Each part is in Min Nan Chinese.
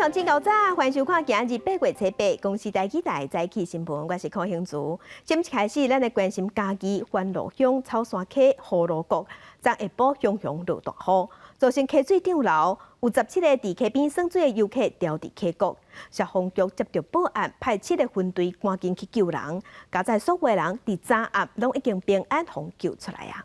堂真𠢕早，歡迎收看今日8月7日公視台語台早起新聞，我是柯興竹。今日開始，咱來關心嘉義番路鄉草山溪葫蘆谷，昨下晡雄雄落大雨，造成溪水漲流，有17個佇溪邊耍水的遊客牢佇溪谷。消防局接到報案，派七个分隊趕緊去救人，佳哉所有人佇昨暗攏已經平安予救出來啊！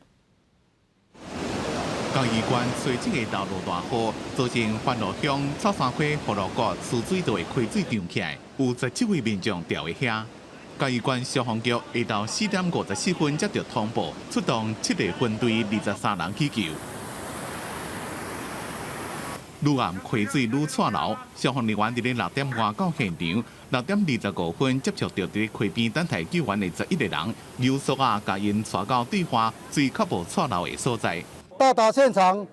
嘉義縣隨即下晝落大雨，造成番路鄉草山溪葫蘆谷輸水道的溪水漲起來，有17位民眾牢佇遐。嘉義縣消防局下晝4點54分接到通報，出動七個分隊23人去救。愈暗溪水愈掣流，消防人員佇咧6點外到現場，6點25分接觸到佇咧溪邊等待救援的11個人，用索仔共𪜶帶到對岸水較無掣流的所在。到達現場，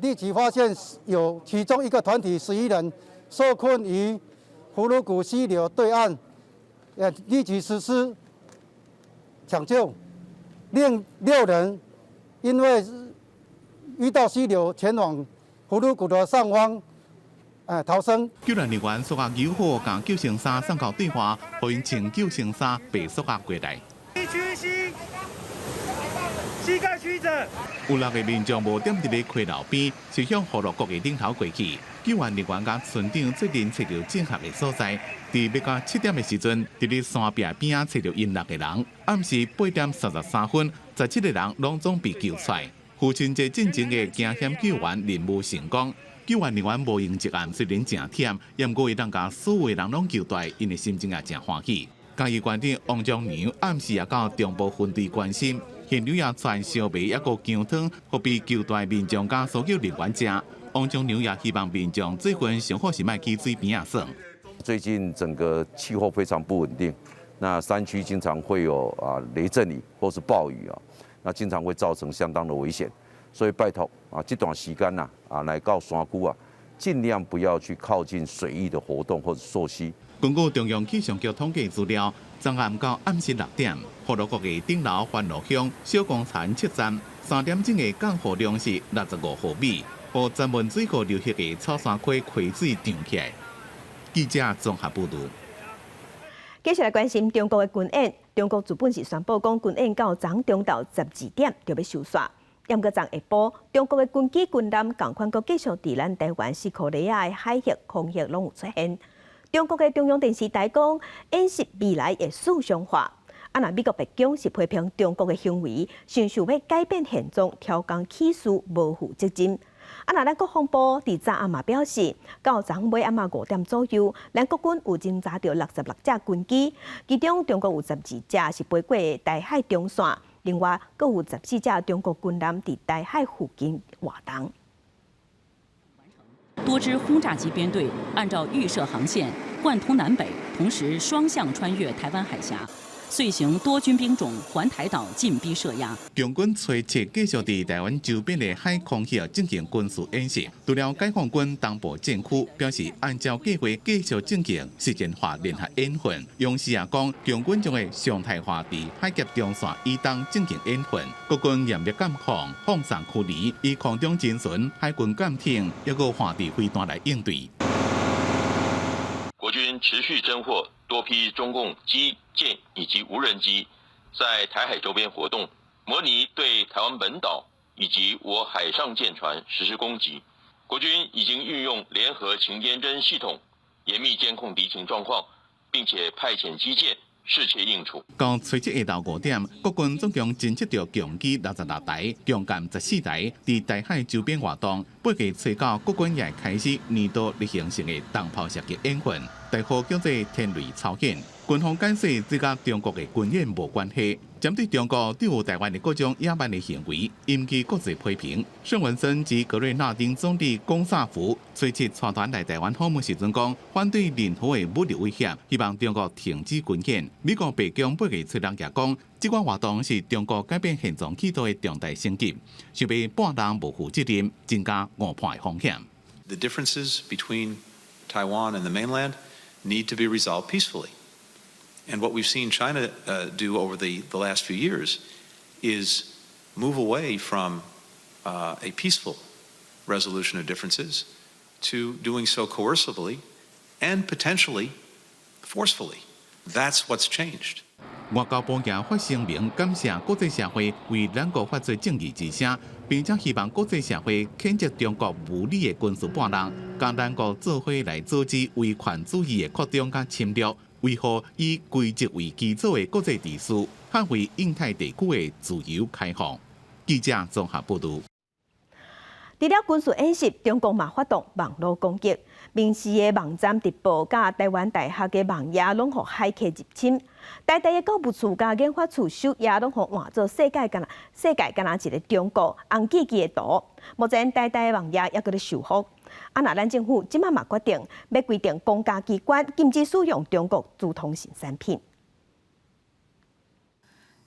立即發現有其中一個團體11人受困於葫蘆谷溪流對岸，立即實施搶救，另6人因為遇到溪流前往葫蘆谷的上方，逃生。救援人員索仔救火，共救生衫送到對岸，予𪜶穿救生衫，爬索仔過來。屈膝，膝蓋屈著。有六个民眾無踮佇咧溪流邊，是向葫蘆谷的頂頭過去。救援人員佮村長做陣揣著正確的所在。佇欲到7點的時陣，佇咧山壁邊仔揣著𪜶六個人。暗時8點33分，17個人攏總被救出來。父親節進前的驚險救援任務成功，救援人員無閒一暗，雖然誠忝，毋過會當共所有人攏救蹛，𪜶的心情也誠歡喜。嘉義縣長王章良暗時也到中部分隊關心，現場也傳燒麥抑閣薑湯，予被救蹛民眾佮搜救人員食。王章良也希望民眾最近上好是莫去水邊仔耍。最近整個氣候非常不穩定，那山區經常會有雷陣雨或是暴雨啊，那經常會造成相當的危險，所以拜託啊，這段時間吶來到山區啊，盡量不要去靠近水域的活動或者溯溪。根據中央氣象局統計資料，昨暗到暗時6點，葫蘆谷的頂流番路鄉小公田測站3點鐘的降雨量是65毫米，予專門水庫流域的草山溪溪水漲起來。記者綜合報導。繼續來關心中國的軍演，中國日本是宣布講軍演到昨中晝12點就欲收煞。毋過昨下晡，中國的軍機軍艦仝款閣繼續佇咱台灣四箍里仔的海域、空域攏有出現。中國的中央電視台講，演習未來會視像化。啊，若美國白宮是批評中國的行為，想想欲改變現狀，挑工起事，無負責任。啊，若咱國防部佇昨暗嘛表示，到昨尾暗仔5點左右，咱國軍有偵查著66隻軍機，其中中國有12隻是飛過台海中線，另外閣有14隻中國軍艦佇台海附近活動。多支轟炸機編隊按照預設航線貫通南北，同時雙向穿越台灣海峽。遂行多軍兵種環台島進逼射壓。共軍初七繼續佇台灣周邊的海空域進行軍事演習，除了解放軍東部戰區表示，按照計劃繼續進行實戰化聯合演訓。央視也講，共軍將會常態化佇海峽中線以東進行演訓。國軍嚴密監控，放送驅離，以空中偵巡、海軍艦艇，抑閣反制飛彈來應對。國軍持續偵獲多批中共機艦以及無人機在台海周邊活動，模擬對台灣本島以及我海上艦船實施攻擊。國軍已經運用聯合情監偵系統，嚴密監控敵情狀況，並且派遣機艦適切應處。到初七下晝5點，國軍總共偵測著共機66台、共艦14台，佇台海周邊活動。8月初九，國軍也開始年度例行性的重炮射擊演訓，代號叫做天雷操演。軍方解釋，這佮中國的軍演無關係。針對中國對台灣的各種野蠻的行為，引起國際批評。聖文森及格瑞納丁總理龔薩福初七帶團來台灣訪問時陣講，反對任何的武力威脅，希望中國停止軍演。美國白宮8月初六也講，這款活動是中國改變現狀企圖的重大升級，想欲絆人無負責任，增加誤判的風險。 The differences between Taiwan and the mainland need to be resolved peacefully. And what we've seen China do over the last few years is move away from a peaceful resolution of differences to doing so coercively. And potentially forcefully. That's what's changed. 外交部也發聲明感謝國際社會為咱國發出正義之聲，並且希望國際社會譴責中國無理的軍事叛亂，共咱國做伙來阻止威權主義的擴張佮侵略，維護以規則為基礎的國際秩序，捍衛印太地區的自由開放。記者綜合報導。除了軍事演習，中國嘛發動網路攻擊，民視的網站直播，佮台灣大學的網頁攏予駭客入侵，台大的教務處佮研發處首頁攏予換做世界敢若一个中國紅記記的圖。目前台大的網頁猶閣咧修復。啊，若咱政府這馬嘛決定欲規定公家機關禁止使用中國資通訊產品。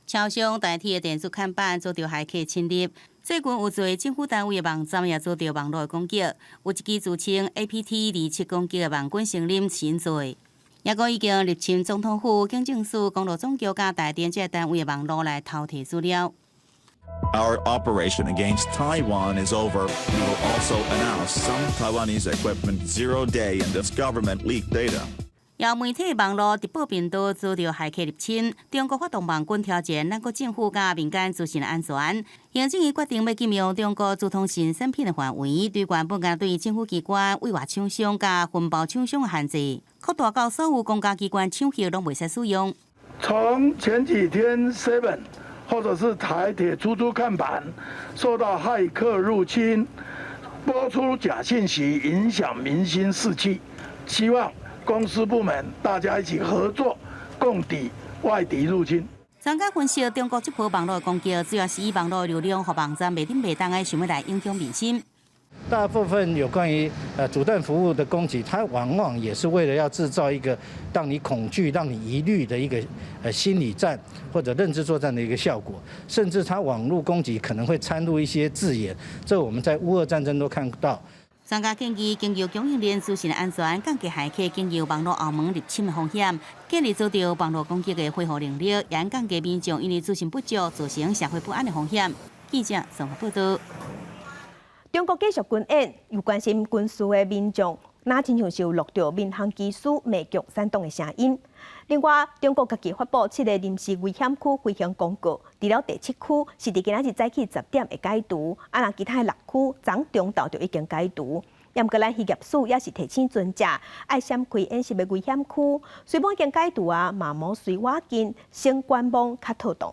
超商台鐵的電子看板遭著駭客侵入，最近有濟政府單位的網站也遭著網路的攻擊，有一支自稱 APT 27攻擊的網軍承認是𪜶做的，抑閣已經入侵總統府、警政署、公路總局佮台電這个單位的網路來偷提資料。 Our operation against Taiwan is over. We will also announce some Taiwanese equipment zero day in this government leaked data. 有媒體網路直播頻道遭著駭客入侵，中國發動網軍挑戰咱國政府佮民間資訊安全。行政院決定欲禁用中國資通訊產品的範圍，對原本敢對政府機關、委外廠商佮分包廠商的限制，擴大到所有公家機關廠域攏袂使使用。從前幾天 Seven 或者是台鐵出租看板受到駭客入侵，播出假信息，影響民心士氣，希望公私部門大家一起合作，共抵外敵入侵。專家分析，中國這波網路攻擊，主要是以網路流量予網站袂振袂動的，想欲來影響民心。大部分有關於阻斷服務的攻擊，它往往也是為了要製造一個讓你恐懼、讓你疑慮的一個心理戰或者認知作戰的一個效果。甚至它網路攻擊可能會摻入一些字眼，這我們在烏俄戰爭都看到。專家建議，經由供應鏈資訊安全，降低駭客經由網路後門入侵的風險，建立遭著網路攻擊的恢復能力，也降低民眾因為資訊不足造成社會不安的風險。記者綜合報道。中國繼續軍演，有關心軍事的民眾，若親像是有錄著民航機師罵共產黨的聲音。另外，中國家己發布七个臨時危險區飛行公告，除了第七區是佇今仔日早起10點會解除，啊，若其他的六區昨中晝就已經解除。毋過咱漁業署也是提醒船隻，愛閃開演習的危險區，雖罔已經解除啊，嘛莫隨倚近，先觀望較妥當。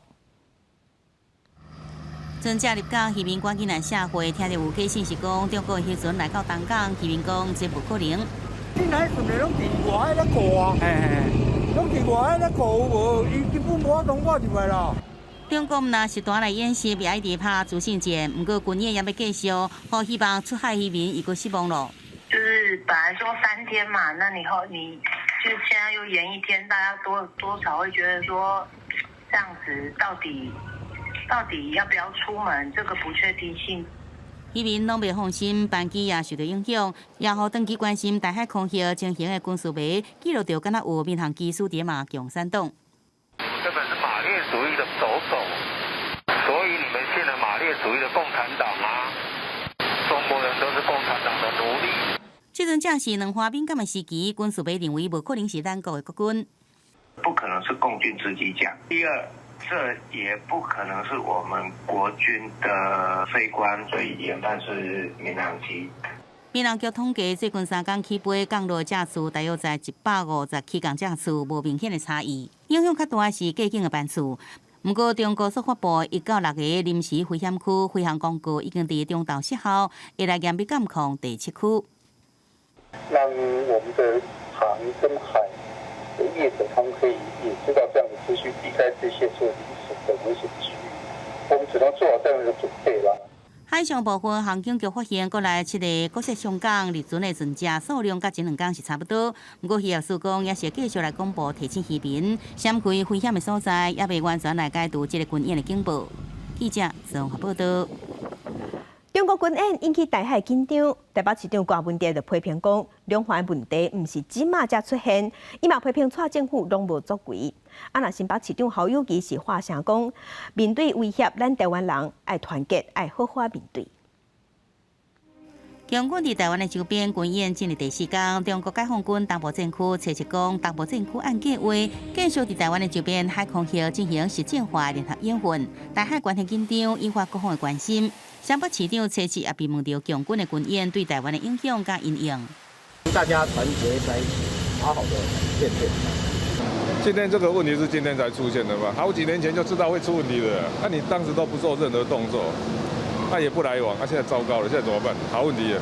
船隻入港，漁民趕緊來社會，聽著有假信息講中國漁船來到東港，漁民講這無可能。進來船攏佇外海咧過啊，攏佇外海咧過有無？伊根本無法度掛入來啦。中國毋但是彈來演習，也一直拍資訊戰，毋過軍演猶欲繼續，予希望出海漁民又閣失望咯。就是本來說3天嘛，那你後你就現在又延一天，大家多多少會覺得說，這樣子到底要不要出門？這個不確定性。漁民攏袂放心，班機也受到影響，也予長期關心台海空域情形的軍事迷記錄著，敢若有民航機師佇罵共產黨。根本是馬列主義的走狗，所以你們信了馬列主義的共產黨嗎？中國人都是共產黨的奴隸。這陣正是兩岸敏感的時期，軍事迷認為無可能是咱國的國軍。不可能是共軍直機降。第二，這也不可能是我們國軍的飛官，所以研判是民航機。民航局統計，最近3工起飛降落架次大約在150起降架次，無明顯的差異。影響較大的是過境的班次。毋過，中國所發布一到六个臨時危險區飛行公告已經佇中晝失效，會來嚴密監控第七區。讓我們的航跟海的業者，他們可以也知道這樣的資訊，避開這些所謂臨時的危險區域。我們只能做好這樣的準備啦。海上部分航警局發現，國內七个國際商港入船的船隻數量，佮前兩工是差不多。毋過漁業署講，也是繼續來廣播提醒漁民，閃開危險的所在，猶未完全來解除這个軍演的警報。記者綜合報道。中國軍演引起台海緊張，台北市長柯文哲就批評講，兩岸問題毋是這馬才出現，伊嘛批評蔡政府攏無作為。啊，若新北市長侯友宜是發聲講，面對威脅，咱台灣人愛團結，愛好好面對。共軍佇台灣的周邊軍演進入第四工，中國解放軍東部戰區初七講，東部戰區按計劃繼續佇台灣的周邊海空域進行實戰化聯合演訓，台海關係緊張，引發各方的關心。雙北市長初七也被問著共軍的軍演對台灣的影響佮因應。大家團結在一起，好好的面對。今天這個問題是今天才出現的嘛？好幾年前就知道會出問題的，那你當時都不做任何動作。那也不來往，那現在糟糕了，現在怎麼辦？好問題啊！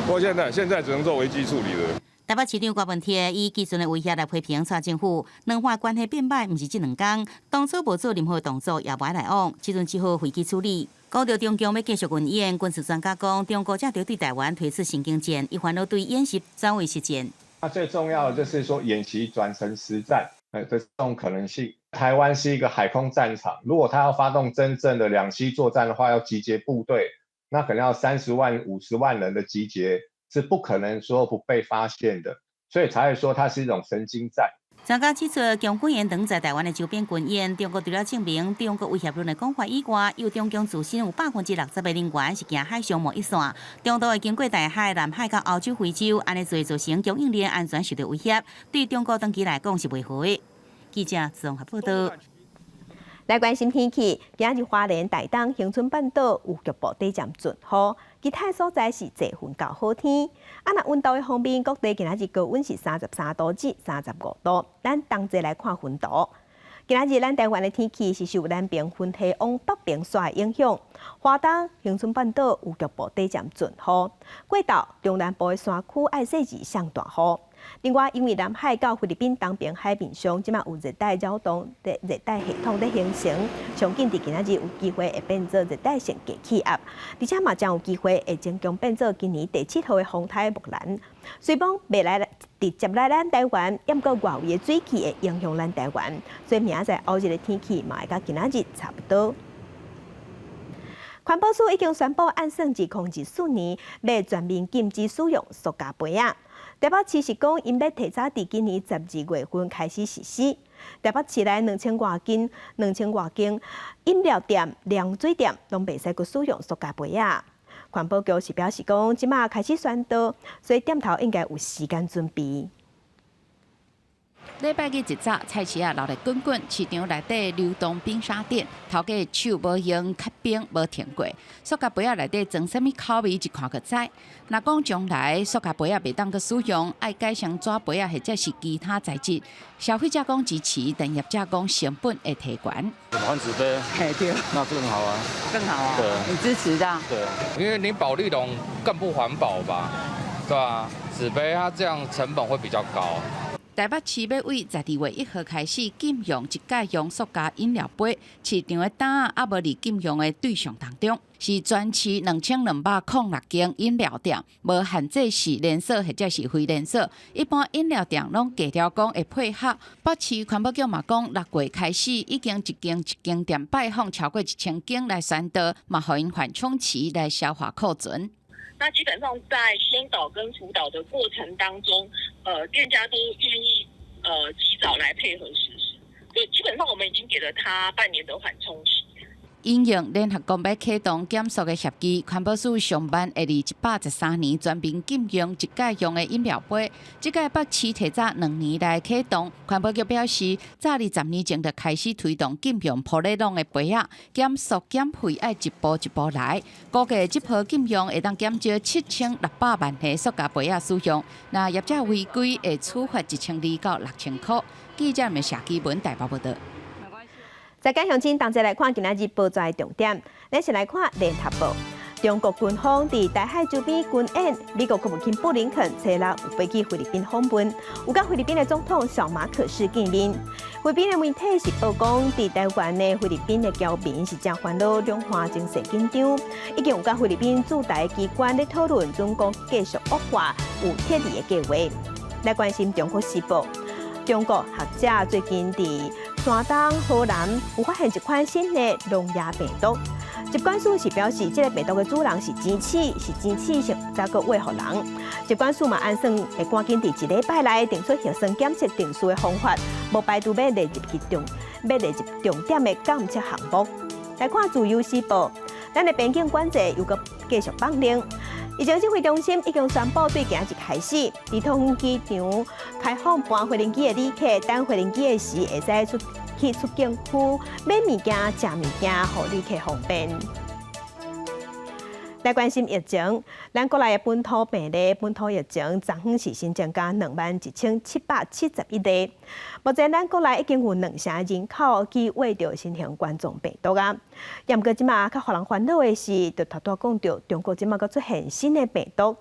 不過現在只能做危機處理了。台北市長郭文鐵以技術的威脅來批評蔡政府，兩岸關係變歹，毋是這兩工，當初無做任何動作，也無愛來往，這陣只好危機處理。講著中共欲繼續軍演，軍事專家講，中國正佇對台灣推出神經戰，伊煩惱對演習轉為實戰。那最重要的就是說，演習轉成實戰，的這種可能性。台灣是一個海空戰場，如果他要發動真正的兩棲作戰的話，要集結部隊，那可能要30萬、50萬人的集結，是不可能說不被發現的，所以才會說它是一種神經戰。專家指出，共軍延長在台灣的周邊軍演，中國除了證明中國威脅論的講法以外，有中共自身有60%的人員是驚海上貿易線，中途會經過台海、南海佮歐洲、非洲，按呢做造成供應鏈安全受著威脅，對中國長期來講是袂好的。記者綜合報道。來關心天氣，今仔日花蓮、台東、恆春半島有局部短暫陣雨，其他所在是濟雲到好天。啊，若溫度的方面，各地今仔日高溫是33度至35度。咱同齊來看雲圖。今仔日咱台灣的天氣是受南邊雲系往北邊徙的影響，花東、恆春半島有局部短暫陣雨，過晝中南部的山區愛細緻上大雨。另外，因為南海佮菲律賓東邊海面上，這馬有熱帶擾動的熱帶系統咧形成，上緊佇今仔日有機會會變做熱帶性低氣壓，而且嘛將有機會會增強變做今年第七號的風颱木蘭。雖罔袂來直接來咱台灣，毋過外圍的水汽會影響咱台灣，所以明仔載後日的天氣嘛會佮今仔日差不多。環保署已經宣布，按算2024年欲全面禁止使用塑膠杯仔。台北市是講，𪜶欲提早佇今年12月份開始實施。台北市內兩千外間、兩千外間飲料店、涼水店，攏袂使閣使用塑膠杯仔。環保局是表示講，這馬開始宣導，所以店頭應該有時間準備。禮拜日一早，菜市仔熱熱滾滾，市場內底流動冰沙店，頭家手無閒結冰無停過，塑膠杯仔內底裝啥物口味，一看就知。若講將來塑膠杯仔袂當閣使用，愛改成紙杯仔或者是其他材質，消費者講支持，但業者講成本會提懸。換紙杯，嘿對，那更好啊，更好啊，對，你支持的？對，因為你保麗龍更不環保吧，對吧？紙杯它這樣成本會比較高。台北市欲對12月1號開始禁用一概用塑膠飲料杯，市場的擔仔猶無佇禁用的對象當中，是全市2206間飲料店，無限制是連鎖或者是非連鎖。一般飲料店攏低調講會配合。北市環保局嘛講，6月開始已經一間一間店拜訪超過1000間來宣導，嘛予𪜶緩衝期來消化庫存。那基本上在宣導跟輔導的過程當中，店家都願意及早來配合實施，所以基本上我們已經給了他半年的緩衝期。因應聯合國欲啟動減塑的協議，環保署上慢會佇113年全面禁用一概用的飲料杯。這屆北市提早2年來啟動，環保局表示，早佇10年前就開始推動禁用保麗龍的杯仔，減塑減廢愛一步一步來。估計這波禁用會當減少7600萬個塑膠杯仔使用。若業者違規，會處罰1200到6000塊。記者們謝基文台北報導。再跟鄉親同齊來看今仔日報紙的重點，咱先來看聯合報。中國軍方佇台海周邊軍演，美國國務卿布林肯初六有飛去菲律賓訪問，有佮菲律賓的總統小馬可仕見面。菲律賓的媒體是報講，佇台灣的菲律賓的僑民是誠煩惱兩岸情勢緊張，已經有佮菲律賓駐台機關咧討論中國繼續惡化有撤離的計劃。來關心中國時報，中國學者最近佇山東、河南有發現一款新的聾啞病毒。疾管署是表示，這个病毒的主人是雞鼠，是雞鼠性才閣餵予人。疾管署嘛按算會趕緊佇一禮拜內定出核酸檢測程序的方法，無排除欲列入去重，欲列入重點的監測項目。來看自由時報，咱的邊境管制又閣繼續放寬。疫情指揮中心已經宣布，對今仔日開始，佇桃園機場開放搬飛行機的旅客，等飛行機的時會使出去出境區買物件、食物件，予旅客方便。來關心疫情，咱國內的本土病例、本土疫情，昨昏是新增加21,771例。目前咱國內已經有兩成人口去穢著新型冠狀病毒啊。毋過這馬較予人煩惱的是，就頭拄講著中國這馬閣出現新的病毒，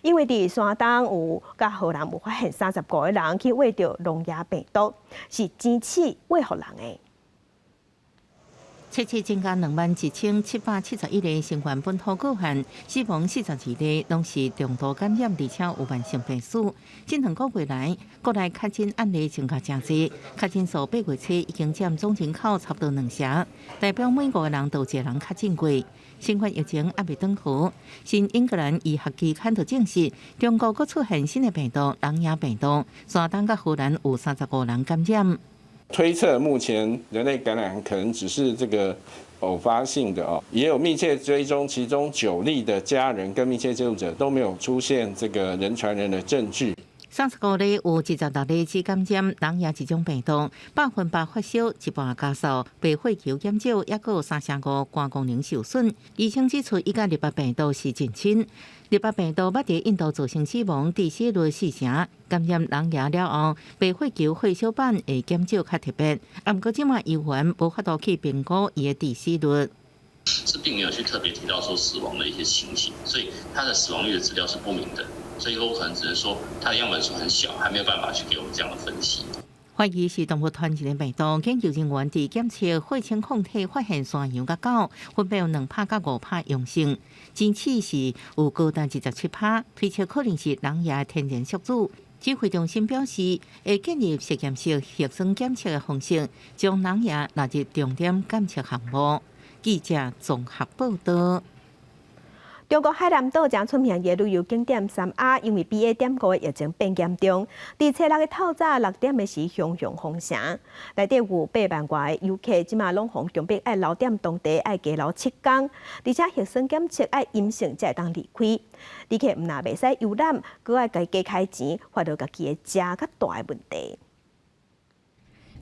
因為佇山東有佮河南有發現35個人去穢著聾啞病毒，是錢鼠餵予人的。測試增加21,771例新冠本土個案，死亡42例，攏是重度感染，而且有慢性病史。這兩個月來，國內確診案例增加誠濟，確診數八月初已經佔總人口差不多兩成，代表每五個人都有一個人確診過。新冠疫情猶未轉好，新英格蘭醫學期刊就證實，中國閣出現新的病毒——聾啞病毒，山東佮河南有35人感染。推測目前人類感染可能只是這個偶發性的哦，也有密切追蹤其中9例的家人跟密切接觸者都沒有出現這個人傳人的證據。 35例有26例只感染聾啞這種病毒，100%發燒，一半加速，白血球減少，抑閣有3成5肝功能受損。醫生指出，伊佮入病毒是近親。入病毒捌佇印度造成死亡，致死率四成。感染聾啞了後，白血球血小板會減少較特別。啊，毋過這馬猶原無法度去評估伊的致死率。是並沒有去特別提到說死亡的一些情形，所以它的死亡率的資料是不明的。所以我可能只能說，它的樣本數很小，還沒有辦法去給我們這樣的分析。懷疑是動物傳人的病毒，研究人員佇檢測血清抗體發現山羊佮狗分別有2趴佮5趴陽性，錢鼠是有高達27趴，推測可能是聾啞天然宿主。指揮中心表示，會建立實驗室核酸檢測的方式，將聾啞納入重點監測項目。記者綜合報道。中國海南島誠出名的旅遊景點三亞，因為 BA.5的疫情變嚴重，佇初六的透早6點的時，雄雄封城，內底有8萬外的遊客，這馬攏予強迫愛留踮當地，愛加留7工，而且核酸檢測愛陰性才會當離開。旅客毋但袂使遊覽，閣愛家己加開錢，發著家己的食佮蹛的問題。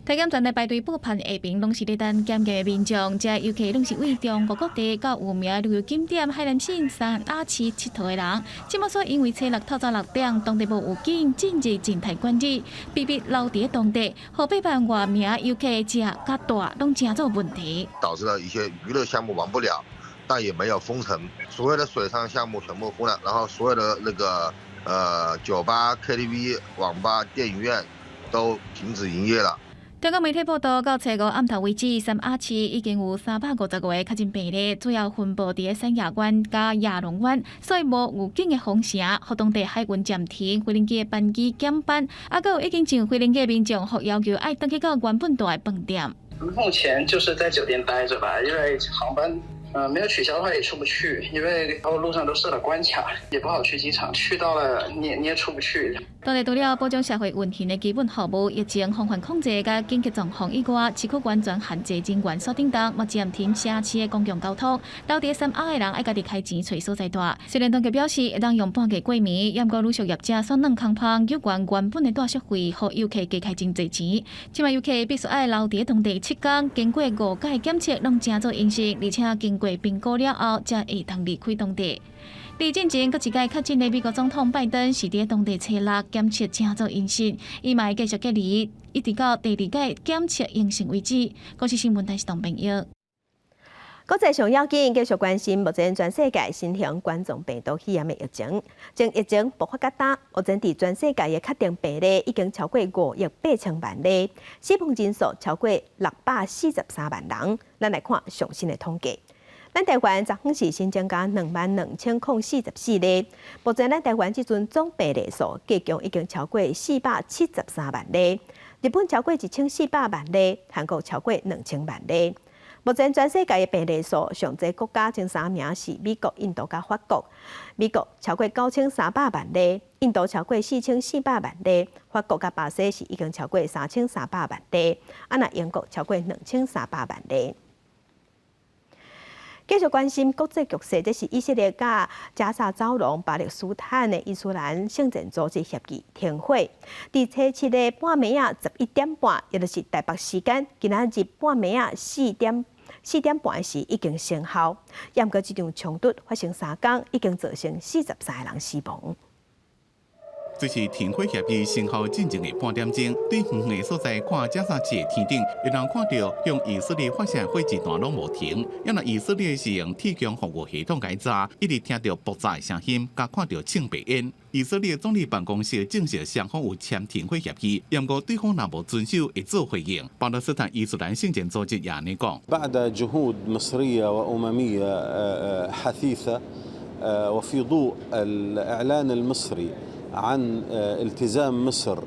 體檢站的排隊報盼下爿攏是咧等檢驗的民眾，這遊客攏是對中國各地到有名旅遊景點海南省三亞市𨑨迌的人。這馬說因為初六透早6點，當地無預警進入靜態管制，被迫留佇當地，予8萬外名遊客食佮蹛攏成做問題。導致了一些娛樂項目玩不了，但也沒有封城，所有的水上項目全部封了，然後所有的那個酒吧、KTV、網吧、電影院都停止營業了。中國媒體報道，到初五暗頭為止，三亞市已經有355個確診病例，主要分布佇三亞縣佮亞龍灣，所以無預警的封城，予當地海運暫停，飛行機的班機減班，啊，閣有已經上飛行機的民眾，予要求愛轉去到原本蹛的飯店。目前就是在酒店待著吧，因為航班沒有取消的話也出不去，因為路上都設了關卡，也不好去機場，去到了你也出不去。當地除了保障社會運行的基本服務、疫情防範控制佮緊急狀況以外，市區完全限制人員鎖頂動，嘛暫停城市的公共交通。留佇三亞的人愛家己開錢揣所在蹛。雖然當局表示會當用半價過暝，毋過旅宿業者煞軟空芳，猶原原本的住宿費，予遊客加開真濟錢。這馬遊客必須愛留佇當地7工，經過五擺檢測攏成做陰性，而且經過評估了後，才會當離開當地。佇進前，閣一擺確診的美國總統拜登是佇當地初六檢測成做陰性，伊嘛會繼續隔離，一直到第二擺檢測陰性為止。公視新聞台是董朋友。國際上要緊，繼續關心目前全世界新型冠狀病毒肺炎的疫情。從疫情爆發到今，目前佇全世界的確定病例已經超過5億8千萬例，死亡人數超過643萬人。咱來看上新的統計。咱台灣昨昏是新增加22,044例，目前咱台灣這陣總病例數加總已經超過473萬例，日本超過1400萬例，韓國超過2000萬例。目前全世界的病例數上濟國家前三名是美國、印度佮法國。美國超過9300萬例，印度超過4400萬例，法國佮巴西是已經超過3300萬例，啊若英國超過2300萬例。繼續關心國際局勢，這是以色列佮加薩走廊巴勒斯坦的伊斯蘭聖戰組織協議停火。佇初七的半暝仔11點半，也就是台北時間今仔日半暝仔4點半時已經生效。毋過這場衝突發生三工，已經造成43個人死亡。這是停火協議生效進前的半點鐘，對遠遠的所在看加薩市的天頂，會當看著向以色列發射火箭彈攏無停。因為以色列是用鐵穹防禦系統共炸，一直聽著爆炸的聲音，佮看著衝白煙。以色列總理辦公室證實雙方有簽停火協議，毋過對方若無遵守，會做回應。巴勒斯坦伊斯蘭聖戰組織也按呢講。 بعد جهود مصرية وأممية حثيثة وفي ضوء الإعلان المصري عن التزام مصر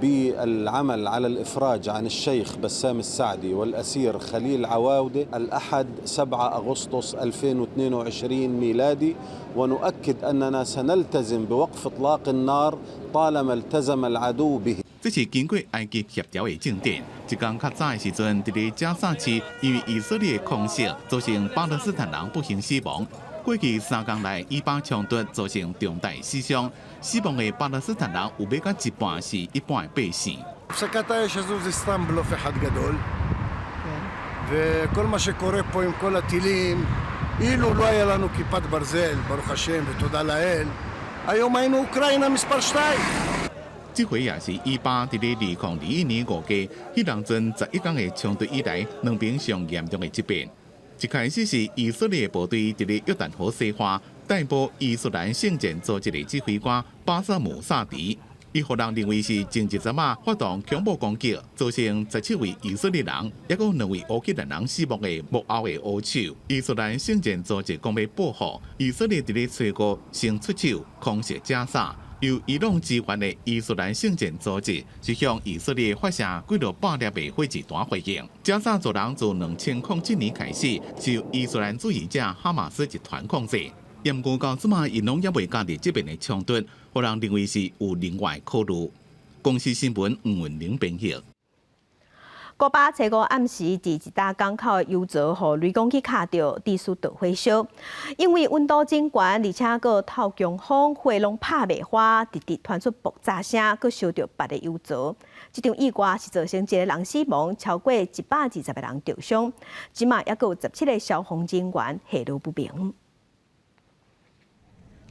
بالعمل على الإفراج عن الشيخ بسام السعدي والأسير خليل عواودة الأحد 7 أغسطس 2022 ميلادي، ونؤكد أننا سنلتزم بوقف إطلاق النار طالما التزم العدو به. 這是經過埃及協調的進展。一工較早的時陣，佇咧加薩市，因為以色列空襲，造成巴勒斯坦人不幸死亡。過去三工來，以巴衝突造成重大死傷，死亡的巴勒斯坦人有欲到一半是一般的百姓。 הפסקת האש הזו זה סתם בלוף אחד גדול, וכל מה שקורה פה עם כל הטילים, אילו לא היה לנו כיפת ברזל, ברוך השם ותודה לאל, היום היינו אוקראינה מספר 2. 這回也是以巴佇咧2021年5月，彼當陣11工的衝突以來，兩邊上嚴重的一遍。一開始是以色列部隊佇咧約旦河西岸逮捕伊斯蘭聖戰組織的指揮官巴薩姆薩迪，伊予人認為是前一陣仔發動恐怖攻擊，造成17位以色列人，抑閣兩位烏克蘭人死亡的幕後的烏手。伊斯蘭聖戰組織講欲報復，以色列佇咧初五先出手空襲加薩。由伊朗支援的伊斯蘭聖戰組織是向以色列發射幾落百粒的火箭彈回應。加薩走廊自2007年開始，是由伊斯蘭主義者哈馬斯集團控制。毋過到這馬𪜶攏猶未加入這邊的衝突，予人認為是有另外考慮。公視新聞吳文玲編譯。古巴初五暗時，佇一搭港口的油槽，予雷公去敲著，致使導火燒。因為溫度真懸，而且閣透強風，火攏拍袂花，直直傳出爆炸聲，閣燒著別个油槽。這場意外是造成一個人死亡，超過120個人著傷。這馬猶閣有17個消防人員下落不明。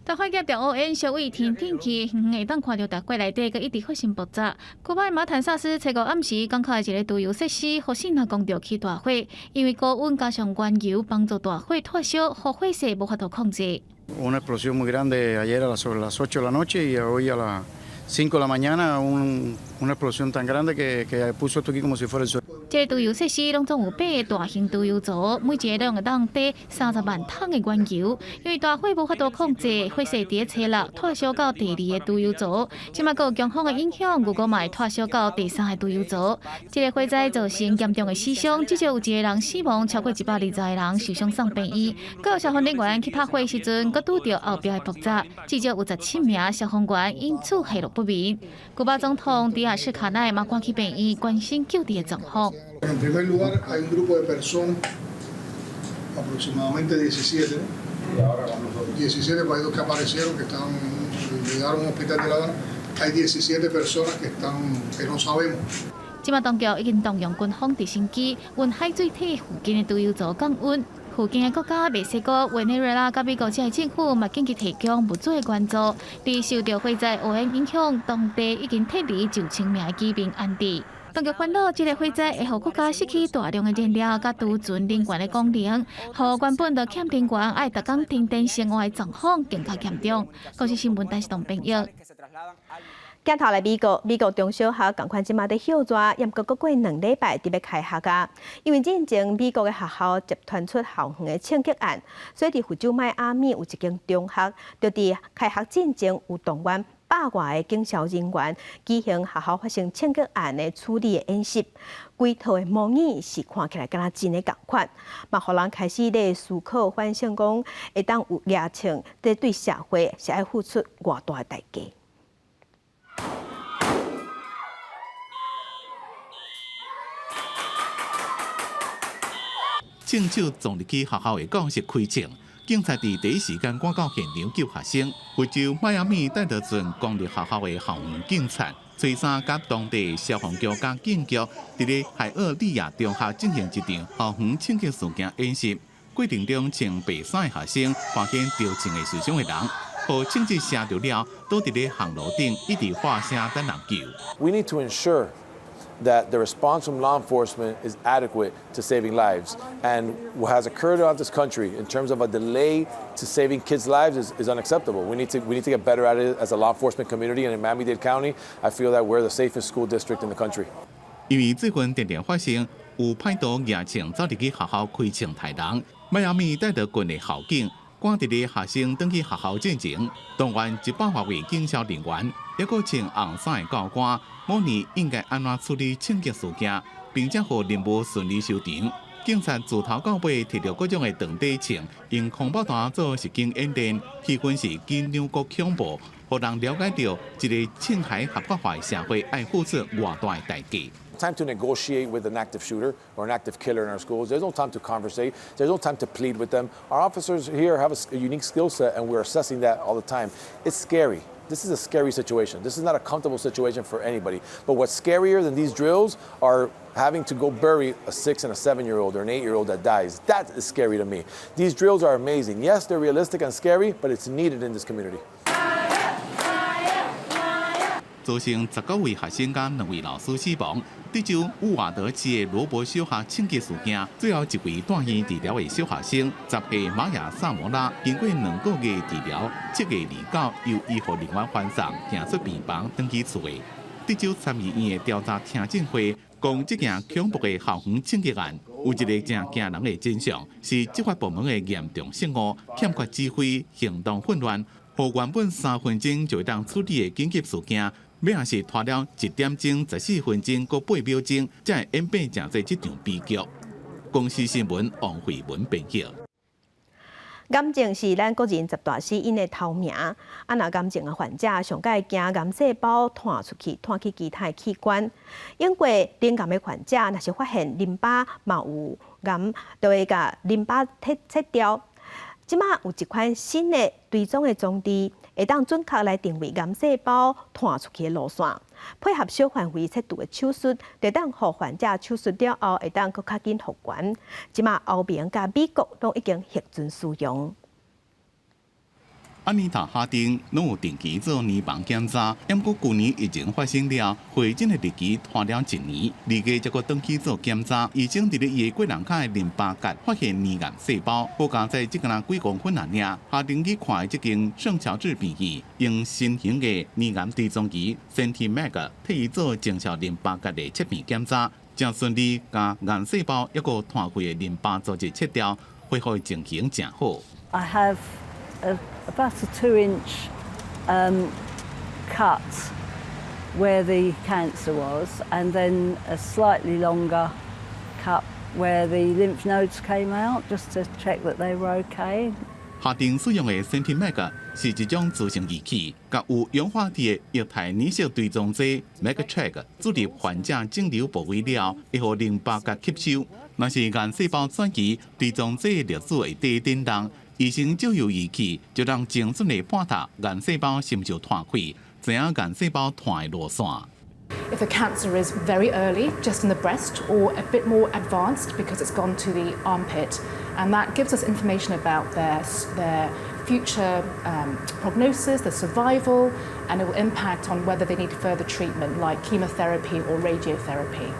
大火夾著烏煙，燒毀天頂去，遠遠會當看著大火內底，閣一直發生爆炸。古巴馬坦薩斯初五暗時，港口的一個儲油設施，予爍爁講著起大火，因為高溫加上原油幫助大火脫燒，予火勢無法度控制。 Una explosión muy grande ayer a sobre las 8 de la noche y hoy a las 5 de la mañana una explosión tan grande que puso esto aquí como si fuera el suelo. 這個儲油設施攏總有八个大型儲油槽，每一个攏會當貯30萬桶的原油。因為大火無法度控制，火勢佇咧初六脫燒到第二个儲油槽，這馬閣有強風的影響，預估嘛會脫燒到第三个儲油槽。這個火災造成嚴重的死傷，至少有一個人死亡，超過120個人受傷送病院。閣有消防人員去拍火時陣，閣拄著後壁的爆炸，至少有17名消防員因此下落不明。古巴總統迪亞士卡奈嘛趕去病院關心救治的狀況。 En primer lugar, hay un grupo de personas, aproximadamente 17, 17 países que aparecieron, que están, llegaron a un hospital de La Habana. Hay 17 personas que están, que no sabemos. 這馬當局已經動用軍方直升機，運海水替附近的儲油槽降溫。附近的國家墨西哥、委內瑞拉佮美國這个政府嘛緊急提供物資的援助。佇受著火災烏煙影響，當地已經撤離9000名的居民安置。當局煩惱，這个火災會予國家失去大量的燃料佮儲存能源的功能，予原本就欠能源愛逐工停電生活的狀況更加嚴重。公視新聞陳世東編譯。鏡頭來美國，美國中小學仝款這馬佇歇熱，毋過閣過2禮拜就欲開學矣。因為進前美國的學校接傳出校園的槍擊案，所以佇佛州邁阿密有一間中學，就佇開學進前有動員百外个警消人員舉行學校發生槍擊案的處理的演習。規套的模擬是看起來敢若真的仝款，嘛予人開始咧思考反省講，會當有舉槍，這對社會是愛付出偌大的代價。槍手撞入去學校的教室開槍，警察佇第一時間趕到現場救學生。佛州邁阿密戴德郡公立學校的校園警察，初三佮當地消防局佮警局，佇咧海厄利亞中學進行一場校園槍擊事件演習。過程中，穿白衫的學生發現著槍的受傷的人，予槍子射著了，倒佇咧巷路頂一直喊聲等人救。 We need to ensure that the response from law enforcement is adequate to saving lives. And what has occurred throughout this country in terms of a delay to saving kids' lives is unacceptable. We need to get better at it as a law enforcement community. And in Miami-Dade County, I feel that we're the safest school district in the country. 因為最近定定發生有歹徒舉槍走入去學校開槍刣人，邁阿密戴德郡的校警趕佇咧學生轉去學校進前，動員100多位警消人員，抑閣穿紅衫的教官，模擬應該按怎處理槍擊事件，並且予任務順利收場。警察自頭到尾提著各種的長短槍，用空包彈做實景演練，氣氛是緊張閣恐怖，予人了解著一个槍械合法化的社會愛付出偌大的代價。 Time to negotiate with an active shooter or an active killer in our schools. There's no time to conversate. There's no time to plead with them. Our officers here have a unique skill set, and we're assessing that all the time. It's scary. This is a scary situation. This is not a comfortable situation for anybody. But what's scarier than these drills are having to go bury a 6 and a 7-year-old or an 8-year-old that dies. That is scary to me. These drills are amazing. Yes, they're realistic and scary, but it's needed in this community. 造成19位學生佮兩位老師死亡。德州烏瓦德市的羅伯小學槍擊事件，最後一位住院治療的小學生10歲瑪雅薩摩拉，經過2個月治療，7月29由醫護人員歡送，行出病房，轉去厝的。德州參議院的調查聽證會講，這件恐怖的校園槍擊案，有一个誠驚人的真相，是執法部門的嚴重失誤，欠缺指揮，行動混亂，予原本3分鐘就會當處理的緊急事件，尾仔是拖了1點鐘14分鐘，閣8秒鐘，才會演變成這這場悲劇。公視新聞王慧文編譯。癌症是咱國人十大死因的頭名。啊，若癌症的患者上蓋驚癌細胞傳出去，傳去其他的器官。英國乳癌的患者若是發現淋巴嘛有癌，就會共淋巴切切掉。這馬有一款新的追蹤的裝置，會當準確來定位癌細胞傳出去的路線，配合小範圍切除的手術，就當予患者手術了後會當閣較緊復原。這馬歐盟佮美國攏已經核准使用。安妮塔哈丁攏有定期做乳房檢查，毋過舊年疫情發生了，回診的日期拖了一年，2月才閣轉去做檢查。醫生佇咧伊的過龍跤的淋巴結發現乳癌細胞，好佳哉這敢若幾公分爾。哈丁去看的這間聖喬治病院，用新型的乳癌追蹤儀 SENTiMAG 替伊做前哨淋巴結的切片檢查，誠順利共癌細胞抑閣拖開的淋巴組織切掉，恢復情形誠好。 I have about a 2-inch cut where the cancer was, and then a slightly longer cut where the lymph nodes came out, just to check that they were okay. 哈丁使用的 SENTiMAG 是一種資訊儀器，共有氧化鐵的液態染色追蹤劑 MagTrack 注入患者腫瘤部位了，會予淋巴結吸收。若是癌細胞轉移，追蹤劑粒子會綴振動。醫生藉由儀器就能精準的判讀癌細胞是毋是傳開，知影癌細胞傳的路線。 If the cancer is very early, just in the breast, or a bit more advanced because it's gone to the armpit, and that gives us information about their future prognosis, their survival, and it will impact on whether they need further treatment like chemotherapy or radiotherapy.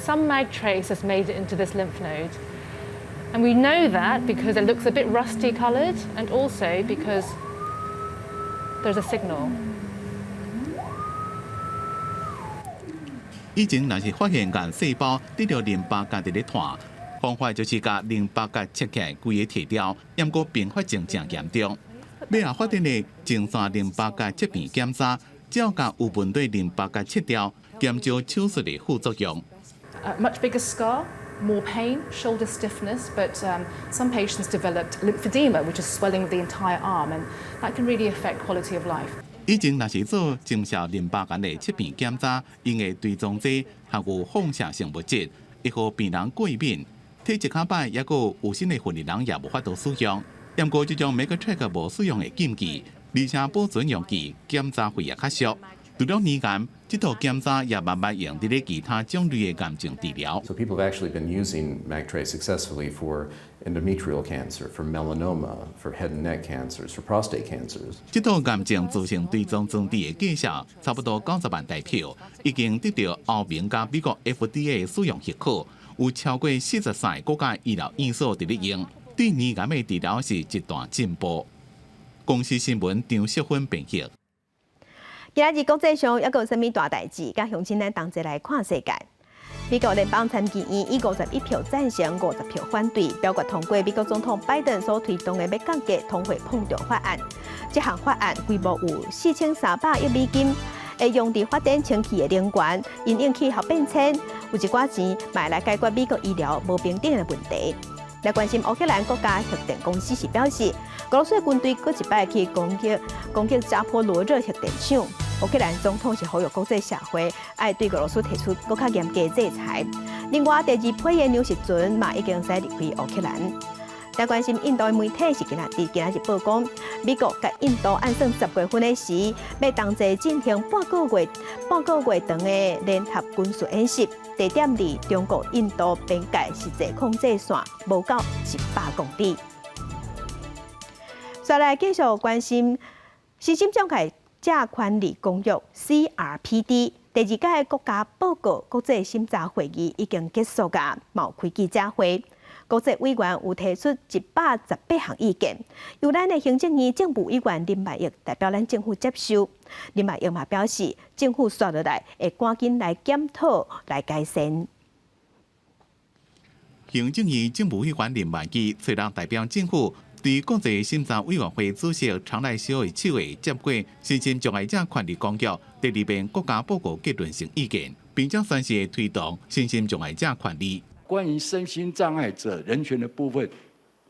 Some Magtrace has made it into this lymph node. And we know that because it looks a bit rusty coloured and also because there's a signal. 以前若是發現癌細胞得著淋巴結佇咧傳，方法就是共淋巴結切開規个提掉，毋過併發症誠嚴重。尾仔發展的前線淋巴結切片檢查，只要共有問題淋巴結切掉，減少手術的副作用。 A much bigger scar, more pain, shoulder stiffness, but some patients developed lymphedema, which is swelling of the entire arm, and that can really affect quality of life. 以前若是做前哨淋巴結的切片檢查，用的追蹤劑含有放射性物質，會予病人過敏，體質較歹，抑閣有新的訓練人也無法度使用。毋過這種 Magtrace 無使用的禁忌，而且保存容器檢查費也較俗。除了乳癌，這套檢查也慢慢用佇咧其他種類的癌症治療。 So people have actually been using Magtrace successfully for endometrial cancer, for melanoma, for head and neck cancers, for prostate cancers. 這套癌症資訊追蹤裝置的價數差不多90萬台票，已經得到歐盟佮美國 FDA 使用許可，有超過43個國家醫療院所佇咧用，對乳癌的治療是一大進步。公視新聞張淑芬編譯。今仔日國際上猶閣有啥物大代誌？佮鄉親咱同齊來看世界。美國聯邦參議院以51票贊成、50票反對，表決通過美國總統拜登所推動的欲降低通貨膨脹法案。這項法案規模有4300億美金，會用佇發展清潔的能源，因應氣候變遷，有一寡錢嘛來解決美國醫療無平等的問題。來關心烏克蘭國家核電公司是表示，俄羅斯軍隊閣一擺去攻擊扎波羅熱核電廠。烏克蘭總統是呼籲國際社會愛對俄羅斯提出閣較嚴格制裁。另外，第二批的糧食船嘛已經駛離開烏克蘭。來關心印度的媒體是今仔日報講，美國佮印度按算10月份的時，欲同齊進行半個月長的聯合軍事演習，地點佇中國印度邊界實際控制線無夠100公里。再來繼續關心身心障礙者權利公約 CRPD 第二屆國家報告國際審查會議已經結束㗎，嘛有開記者會。國際委員有提出118項意見，由咱的行政院政務委員林萬億代表咱政府接收。林萬億嘛表示，政府紲落來會趕緊來檢討來改善。行政院政務委員林萬億揣六代表政府，對國際審查委員會主席常來小的手會接過身心障礙者權利公約第二遍國家報告結論性意見，並將宣示推動身心障礙者權利。關於身心障礙者人權的部分，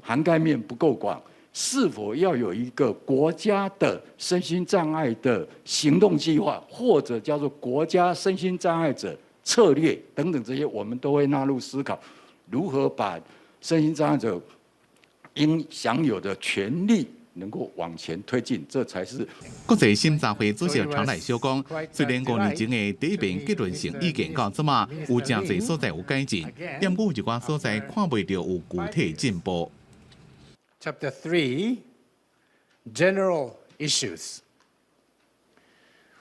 涵蓋面不夠廣，是否要有一個國家的身心障礙的行動計劃，或者叫做國家身心障礙者策略等等這些，我們都會納入思考，如何把身心障礙者應享有的權利能夠往前推進，這才是。國際審查會主席常來小講，雖然5年前的第一遍結論性意見到這馬有誠濟所在有改進，但有一寡所在看袂著有具體進步。 Chapter 3, General Issues.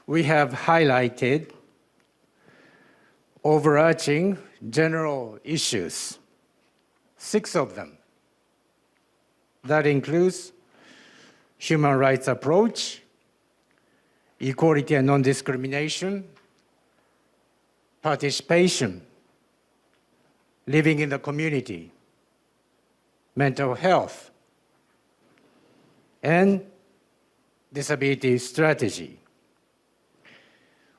We have highlighted overarching general issues, six of them. That includes human rights approach, equality and non-discrimination, participation, living in the community, mental health, and disability strategy.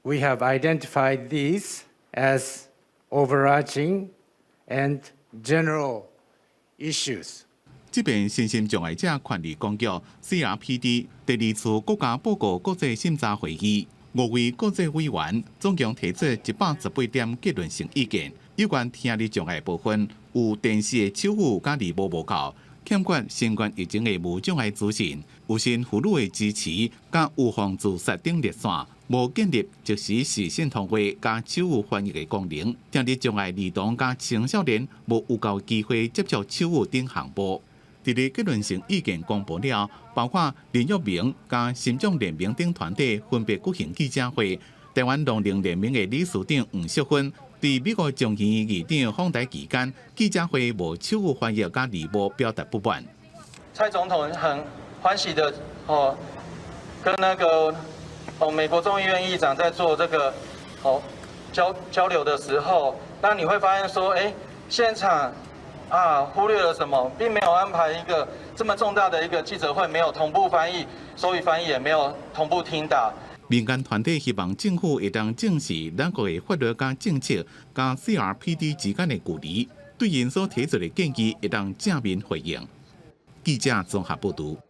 We have identified these as overarching and general issues. 這遍身心障礙者權利公約 CRPD 第二次國家報告國際審查會議，五位國際委員總共提出118點結論性意見。有關聽力障礙部分，有電視的手語佮字幕無夠，欠缺新冠疫情的無障礙資訊，有身婦女的支持，佮預防自殺等熱線，無建立即時視訊通話佮手語翻譯的功能，聽力障礙兒童佮青少年無有夠機會接觸手語等項目。佇咧結論性意見公布了，包括林玉明佮心障聯盟等團體分別舉行記者會。台灣聾人聯盟的理事長黃淑芬對美國眾議院議長訪台期間記者會無手語翻譯佮字幕表達不滿。蔡總統很歡喜的哦，跟那個哦美國眾議院議長在做這個哦交流的時候，那你會發現說，哎，現場啊，忽略了什麼，並沒有安排一個這麼重大的一個記者會，沒有同步翻譯，手語翻譯也沒有同步聽打。民間團體希望政府會當正視咱國的法律佮政策佮 CRPD 之間的距離，對𪜶所提出的建議會當正面回應。記者綜合報導。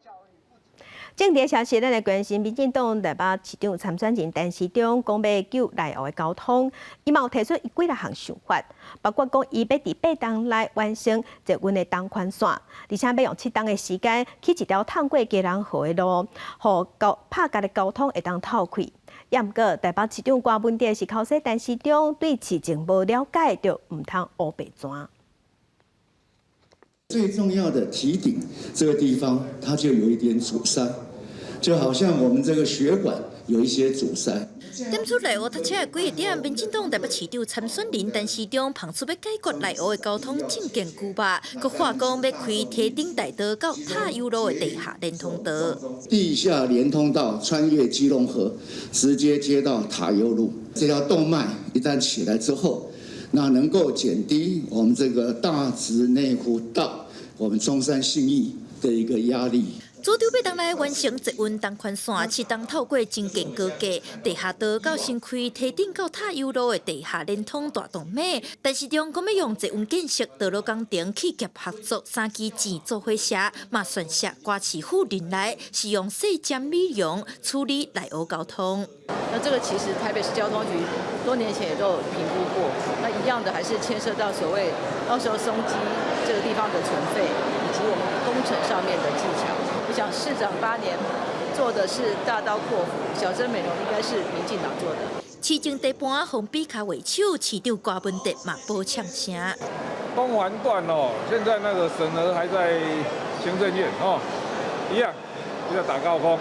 政治消息，咱來關心，民進黨台北市長參選人陳時中講欲救內湖的交通，伊嘛有提出伊幾若項想法，包括講伊欲佇八冬內完成捷運的東環線，而且欲用7冬的時間起一條通過基隆河的路，予交拍趷的交通會當透氣。也毋過台北市長柯文哲是剾洗陳時中對市政無了解，就毋通烏白鑽。最重要的堤頂這個地方，它就有一點阻塞，就好像我們這個血管有一些阻塞。點出內湖塞車的幾個點，民進黨台北市長參選人陳時中拋出欲解決內湖的交通政見龜肉，閣話講欲開堤頂大道到塔悠路的地下連通道。地下連通道穿越基隆河，直接接到塔悠路。這條動脈一旦起來之後，那能夠減低我們這個大直內湖到我們中山信義的一個壓力。主張八冬內完成捷運東環線，7冬透過增建高架地下道到新開堤頂到塔悠路的地下連通大動脈。陳時中講欲用捷運建設道路工程企業合作三支錢做火車，嘛宣示歌市府任內是用細針美容處理內湖交通。那這個其實台北市交通局多年前也都有評估過，那一樣的還是牽涉到所謂到時候松基這個地方的存廢，以及我們工程上面的技巧。我想市長8年做的是大刀闊斧，小針美容應該是民進黨做的。市政地盤予比跤為手，市長柯文哲嘛無嗆聲。東環段哦，現在那個審核還在行政院哦，一樣，要打高空，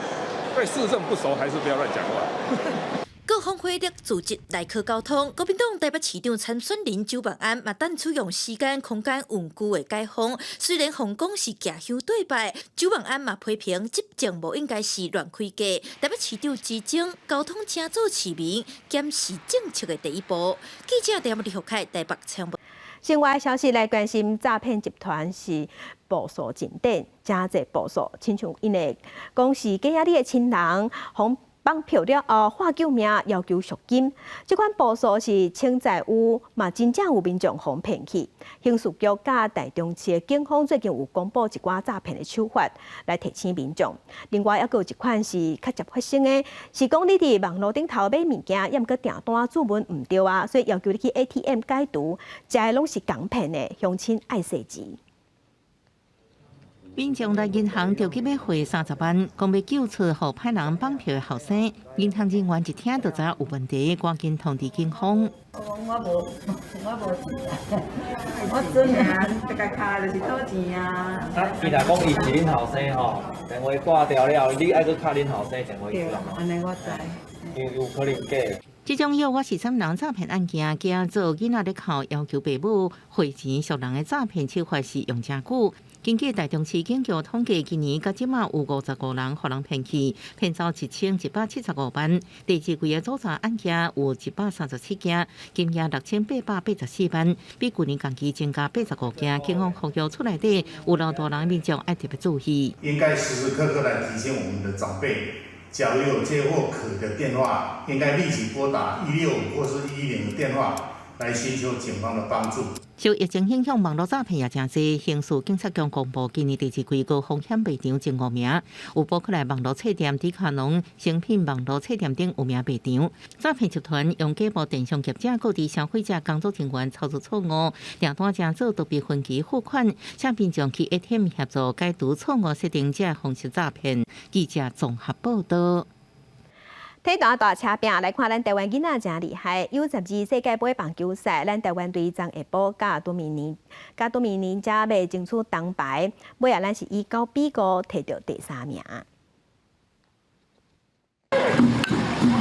對市政不熟，還是不要亂講話。各方火力組織來克交通，國民黨台北市長參選人周萬安嘛，等取用時間、空間運具的解封。雖然予人講是舉香對拜，周萬安嘛批評執政無應該是亂開價。台北市長之爭，交通請做市民檢視政策的第一步。記者鄭李福凱台北採訪。新聞消息來關心詐騙集團是步數真短，誠濟步數，親像𪜶會講是假你的親人，予綁票了後喊救命，要求贖金。這款步數是潛在有，嘛真正有民眾予騙去。刑事局佮台中市的警方最近有公布一寡詐騙的手法來提醒民眾。另外，猶閣有一款是較捷發生的，是講你佇網路頂頭買物件，猶毋過訂單注文毋對啊，所以要求你去 ATM 解除，這个攏是仝騙的，鄉親愛細緻。民眾來銀行著急欲匯30萬，講欲救出予歹人綁票的後生。銀行人員一聽就知影有問題，趕緊通知警方。我無，我無錢，我存啊，這個卡就是倒錢啊。啊，伊若講伊是恁後生吼，電話掛掉了後，你愛閣敲恁後生電話去對，按呢我知。因為有可能假。這種約我是啥人詐騙案件，驚做囡仔咧哭，要求爸母匯錢贖人的詐騙手法是用誠久。根據台中市警局統計，今年到這馬有55人予人騙去，騙走1175萬。第二季的組詐案件有137件，金額6884萬，比舊年同期增加85件。警方呼籲厝內底有老大人民眾愛特別注意。應該時時刻刻來提醒我們的長輩，假如有接獲可疑的電話，應該立即撥打165或是110的電話來尋求警方的幫助。受疫情影響，網路詐騙也誠濟。刑事警察局公布，今年第二季高風險賣場前五名，有包括來網路冊店、迪卡儂、誠品網路冊店等有名賣場。詐騙集團用假冒電商業者告知消費者工作人員操作錯誤，訂單成做都被分期付款，請民眾去 ATM 協助解除錯誤設定，這方式詐騙。記者綜合報道。體壇大車拼來看，咱台灣囡仔誠厲害。U12世界盃棒球賽，咱台灣隊張下波佮多米尼，佮多米尼加欲爭取銅牌，尾仔咱是以9比5提著第三名。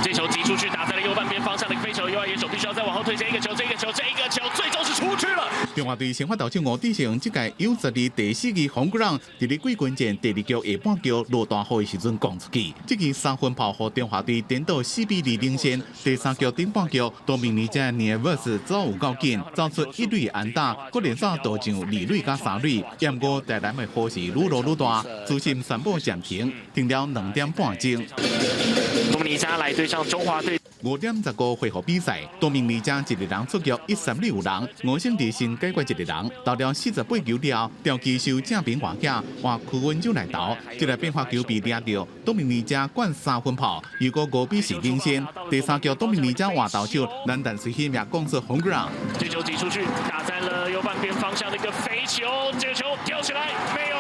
這球擊出去，打在了右半邊方向的飛球，右外野手必須要再往後推，這一個球，這一個球，這一個球，最終是出去了。中華隊先發投手吳志成，這屆 U12第四支紅鼓浪，佇咧季軍戰第二局下半局落大雨的時陣狂出去，這支三分炮予中華隊顛倒4比2領先。第三局頂半局，多米尼加尼爾斯走有夠緊，走出一壘安打，閣連續投上二壘佮三壘。毋過台南的雨是愈落愈大，主審宣布暫停，停了2點半鐘。多米尼加來對上中華隊。5.15回合比賽，多明尼加一個人出局一三壘有人，5勝二先解決一個人，投了48球了，投擊手正平外野，換柯文哲來投，這個變化球被掠著，多明尼加灌三分炮，又閣5比4領先。第三局多明尼加換投手，蘭丹隨起命攻出紅 ground。這球擊出去，打在了右半邊方向的一個飛球，這個球跳起來沒有？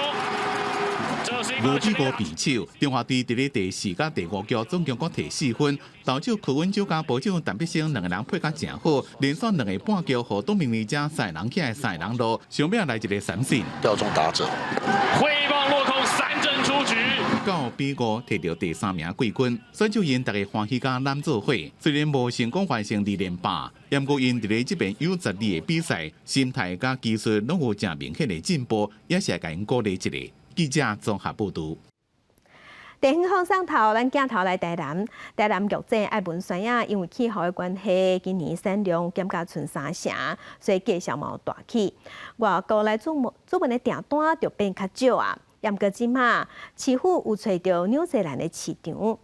5比5平手，中華隊佇咧第四佮第五局總共閣提4分，投手柯文哲佮捕手陳必勝兩个人配甲誠好，連續兩个半局，予多明尼加三人起來三人落，上尾來一个三振，吊中打者，揮棒落空，三振出局，9比5提著第三名季軍，選手𪜶逐家歡喜佮攬做伙，雖然無成功完成二連霸，毋過𪜶佇咧這邊 U 十二的比賽，心態佮技術攏有誠明顯的進步，也是會共𪜶鼓勵一下。記者綜合報導。地方放送頭，咱鏡頭來台南，台南玉井愛文酸仔，因為氣候的關係，今年產量減甲賰三成，所以價數嘛有大起。外國來注注文的訂單就變較少啊。毋過這馬市府有揣著紐西蘭的市場，毋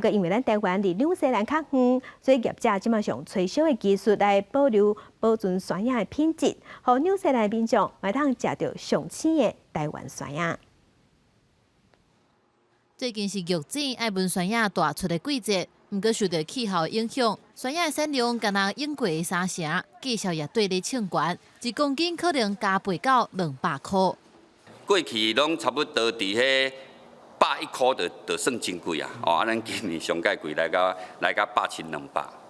過因為咱台灣離紐西蘭較遠，所以業者這馬用吹燒的技術來保留保存酸仔的品質，予紐西蘭民眾會當食著上鮮的台灣酸仔。最近是玉井愛文酸仔大出的季節，毋過受著氣候影響，酸仔的產量敢若湧過三成，價數也綴咧衝懸，1公斤可能加倍到200箍。過去攏差不多佇彼110箍就算真貴啊！哦，啊，咱今年上蓋貴來到170-200，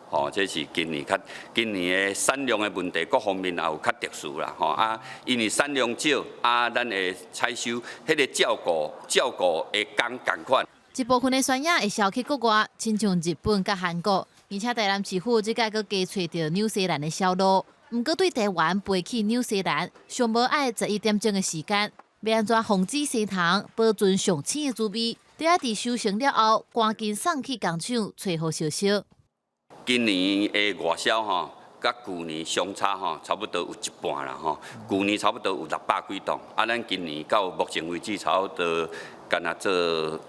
吼，這是今年較今年的產量的問題，各方面也有較特殊啦，吼啊，因為產量少，啊，咱的採收彼个照顧的工仝款。一部分的酸仔會銷去國外，親像日本佮韓國，而且台南市府這擺閣加揣著紐西蘭的銷路。毋過對台灣飛去紐西蘭，上無愛11點鐘的時間。欲按怎防止生蟲，保存上鮮的滋味，得愛佇收成了後，趕緊送去工廠揣好消息。今年的外銷吼，佮舊年相差吼，差不多有一半啦吼。舊年差不多有600幾噸，啊，咱今年到目前為止差不多干焦做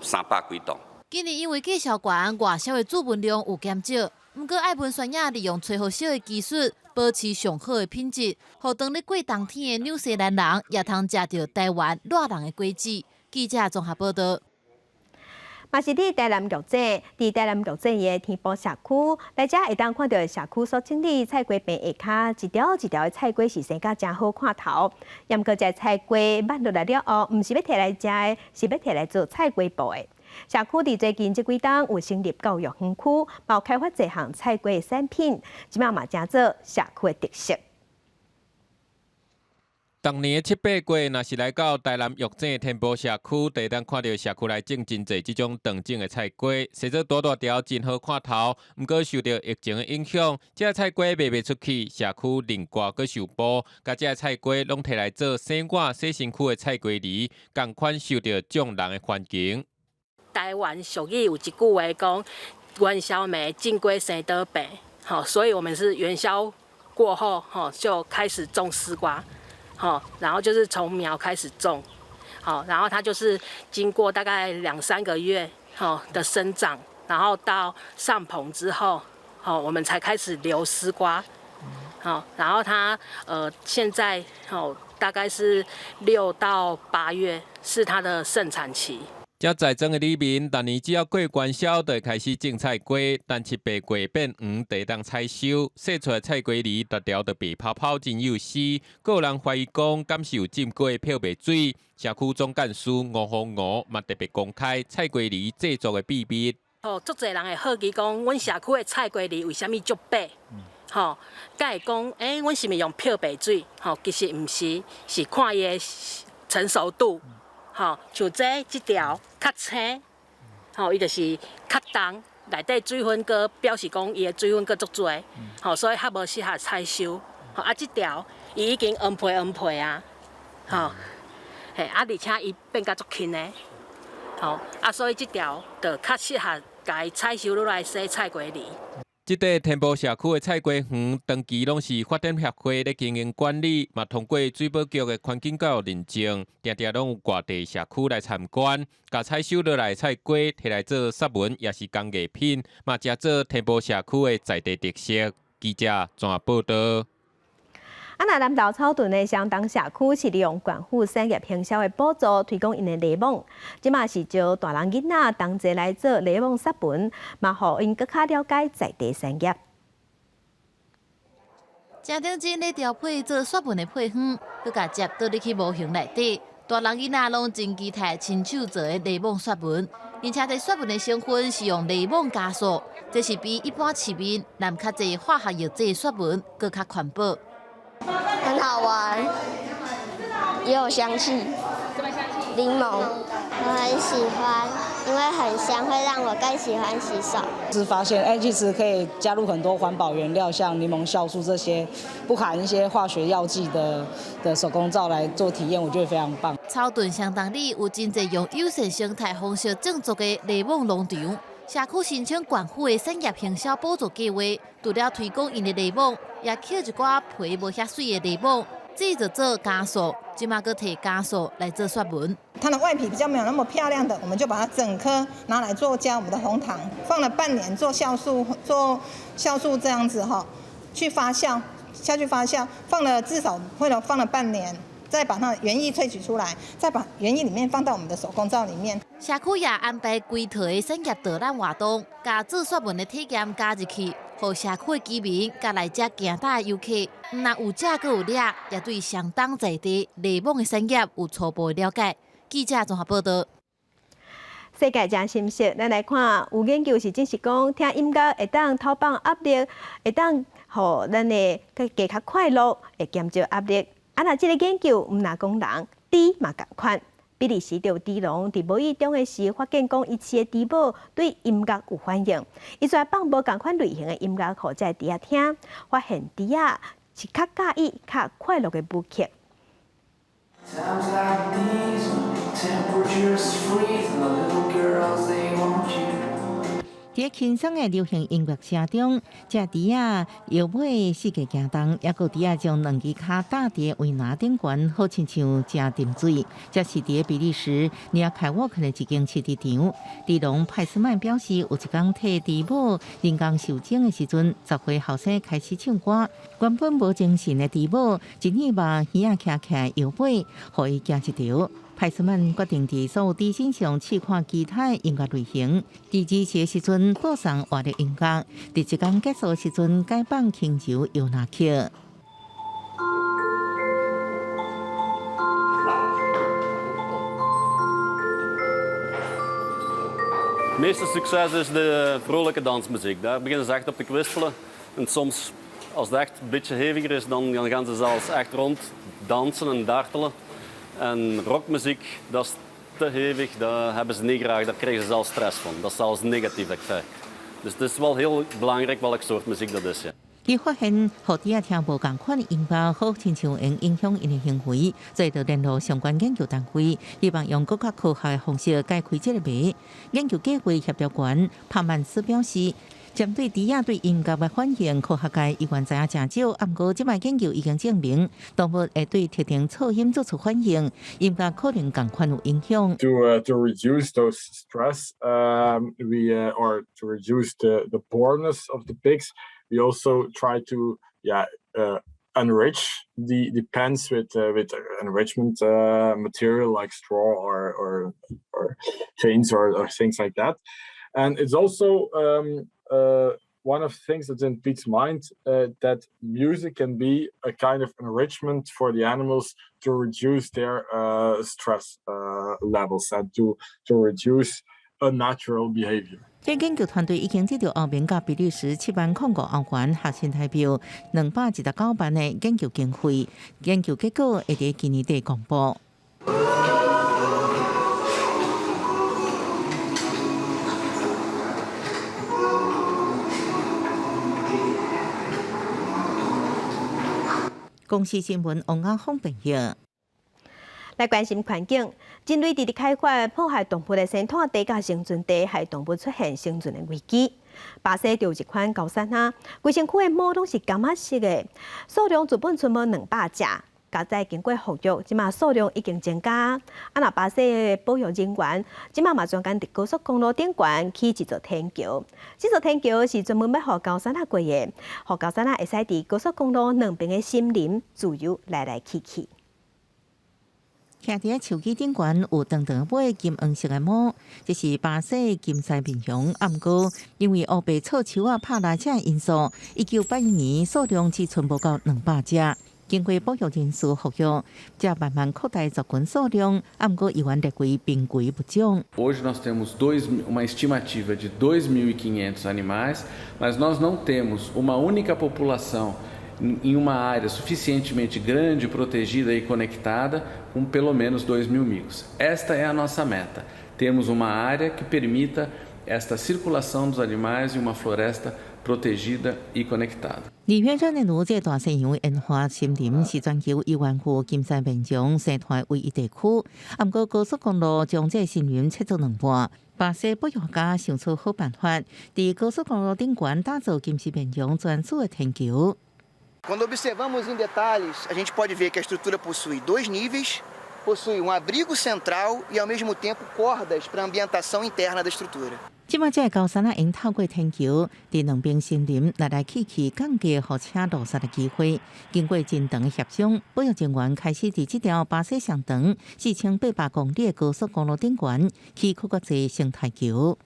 300幾噸。今年因為價數懸，外銷的注文量有減少。毋過愛文酸仔利用吹予燒的技術，保持上好的品質，予當咧過冬天的紐西蘭人也通食著台灣熱人的果子。記者綜合報導。嘛是佇台南玉井，佇台南玉井的天寶社區，來遮會當看著社區所整理菜瓜棚下跤，一條一條的菜瓜是生甲誠好看頭。毋過這菜瓜挽落來了後，毋是欲提來食的，是欲提來做菜瓜布的。社區佇最近這幾冬有成立教育園區，嘛有開發這項菜瓜的產品，這馬嘛成做社區的特色。逐年七八月，若是來到台南玉井天寶社區，就會當看著社區內種真濟這種長種的菜瓜，生做大大條，真好看頭。毋過受著疫情的影響，這菜瓜賣袂出去，社區另外閣受補，共這菜瓜攏提來做洗碗、洗身軀的菜瓜泥，仝款受著眾人的歡迎。台灣俗語有一句話講：元宵暝種瓜生倒病，吼，所以我們是元宵過後，吼就開始種絲瓜。好，然後就是從苗開始種，好，然後它就是經過大概兩三個月，好的生長，然後到上棚之後，好，我們才開始留絲瓜，好，然後它現在好大概是6到8月是它的盛產期。這在莊的里民，逐年只要過元宵，就會開始種菜瓜，等七八月變黃，就會當採收，洗出來菜瓜泥，逐條就白泡泡，真幼絲。閣有人懷疑講，敢是有浸過漂白水？社區總幹事吳鳳娥嘛特別公開菜瓜泥製作的秘密。哦，足濟人會好奇講，阮社區的菜瓜泥為啥物足白？吼，敢會講，欸，阮是毋是用漂白水？吼，其實毋是，是看伊的成熟度。吼，像這條較青，吼，伊就是較重，內底水分閣表示講伊的水分閣足濟，吼，所以較無適合採收。吼，啊，這條伊已經黃皮黃皮啊，吼，嘿，啊，而且伊變甲足輕的，吼，啊，所以這條就較適合共伊採收落來洗菜瓜泥。這塊天寶社區的菜瓜園，長期攏是發展協會咧經營管理，嘛通過水保局的環境教育認證，定定攏有外地社區來參觀，共採收落來的菜瓜提來做雪文，抑是工藝品，嘛誠做天寶社區的在地特色。記者綜合報導。啊，若南投草屯的雙重社區是利用縣府產業行銷的補助推廣𪜶的檸檬，這馬是招大人囡仔同齊來做檸檬雪文，嘛予𪜶閣較了解在地產業。誠認真咧調配做雪文的配方，閣共汁倒入去模型內底，大人囡仔攏真期待親手做的檸檬雪文，而且這雪文的成分是用檸檬加素，這是比一般市面含較濟化學藥劑的雪文閣較環保。很好玩，也有香氣，檸檬，我很喜歡，因為很香，會讓我更喜歡洗手。是發現，哎，其實可以加入很多環保原料，像檸檬酵素這些不含一些化學藥劑的手工皂來做體驗，我覺得非常棒。草屯相當里有真濟用友善生態方式種植的檸檬農場，社區申請縣府的產業行銷補助計劃，除了推廣𪜶的檸檬，也抾一寡皮無遐媠的檸檬製作做酵素，這馬閣提酵素來做雪文。它的外皮比較沒有那麼漂亮的，我們就把它整顆拿來做加我們的紅糖，放了半年做酵素，做酵素這樣子哈，去發酵，下去發酵，放了至少會了放了半年，再把它原液萃取出來，再把原液裡面放到我們的手工皂裡面。社區也安排規套的產業導覽活動，共做雪文的體驗加入去，予社區的居民佮來遮行搭的遊客，毋但有食閣有掠，也對相當在地檸檬的產業有初步的了解。記者綜合報導。世界誠心適，咱來看有研究是證實講，聽音樂會當透放壓力，會當予咱的加較快樂，會減少壓力。啊，若這个研究毋但講人，豬嘛仝款。比利時著豬農佇無意中的時發現，講伊飼的豬母對音樂有反應，伊就來放無仝款類型的音樂，予這个豬仔聽，發現豬仔是較佮意、較快樂的舞曲。 Times like these, when temperatures freeze, and the little girls they want you. 佇輕鬆的流行音樂聲中，這豬仔搖尾四界行動，抑閣豬仔將兩支跤搭佇圍欄頂懸，好親像誠沉醉。這是佇比利時尼亞凱沃克的一間飼豬場。豬農派斯曼表示，有一工替豬母人工受精的時陣，10歲後生開始唱歌。原本無精神的豬母，一耳目耳仔徛起來搖尾，予伊驚一跳。派斯曼決定佇所有豬身上試看其他音樂類型。佇二時的時陣播送活力音樂，佇一工結束的時陣改放輕柔搖籃曲。 Het meeste succes is de vrolijke dansmuziek. Daar beginnen ze echt op te kwispelen. En soms, als het echt een beetje heviger is, dan gaan ze zelfs echt rond dansen en dartelen. En rockmuziek, dat is te hevig, dat hebben ze niet graag, daar krijgen ze zelfs stress van. Dat is zelfs een negatief effect. Dus het is wel heel belangrijk welk soort muziek dat is. Ja. 伊發現，予豬仔聽無仝款的音樂，好親像會影響𪜶的行為，所以就聯絡相關研究單位，希望用閣較科學的方式解開這个謎。研究計劃協調員帕曼斯表示，針對豬仔對音樂的反應，科學界依然知影誠少。毋過，這擺研究已經證明，動物會對特定噪音做出反應，音樂可能仝款有影響。 To reduce those stress, we or to reduce the poorness of the pigs. We also try to enrich the pens with enrichment material like straw or chains or things like that. And it's also one of the things that's in Pete's mind that music can be a kind of enrichment for the animals to reduce their stress levels and to reduce unnatural behavior. 這研究團隊已經得到歐盟佮比利時7萬05歐元，合新台幣219萬的研究經費。研究結果會佇今年底公布。公視新聞王亞峰編譯。來關心環境，人類佇咧開發破壞動物的生態地佮生存地，害動物出現生存的危機。巴西就有一款高山仔，規身軀的毛攏是柑仔色的，數量自本賰無200隻。佳哉經過復育，這馬數量已經增加。啊，若巴西的保育人員，這馬嘛專工佇高速公路頂懸起一座天橋。這座天橋是專門欲予高山仔過的，予高山仔會使佇高速公路兩邊的森林自由來來去去。徛佇樹枝頂懸有長長尾金黃色的毛，這是巴西金鬃面熊。啊，毋過因為烏白錯樹仔拍獵者因素，1981年數量只賰無夠200隻。經過保育人士復育，才慢慢擴大族群數量。啊，毋過依然列為瀕危物種。 Hoje nós temos uma estimativa de 2.500 animais, mas nós não temos uma única população em uma área suficientemente grande, protegida e conectada, com pelo menos 2.000 micos. Esta é a nossa meta. Temos uma área que permita esta circulação dos animais em uma floresta protegida e conectada. 里約熱內盧這大西洋演化森林是全球猶原有金鬃面熊生態唯一地區。啊，毋過高速公路將這森林切做兩半。巴西保育家想出好辦法，佇高速公路頂懸打造金絲面熊專屬的天橋。 Quando observamos em detalhes, a gente pode ver que a estrutura possui dois níveis, possui um abrigo central e ao mesmo tempo cordas para a ambientação interna da estrutura. 這馬這个高山仔會透過天橋，佇兩邊森林來來去去，降低予車路殺的機會。經過真長的協商，保育人員開始佇這條巴西上長4800公里的高速公路頂懸起閣較濟生態橋。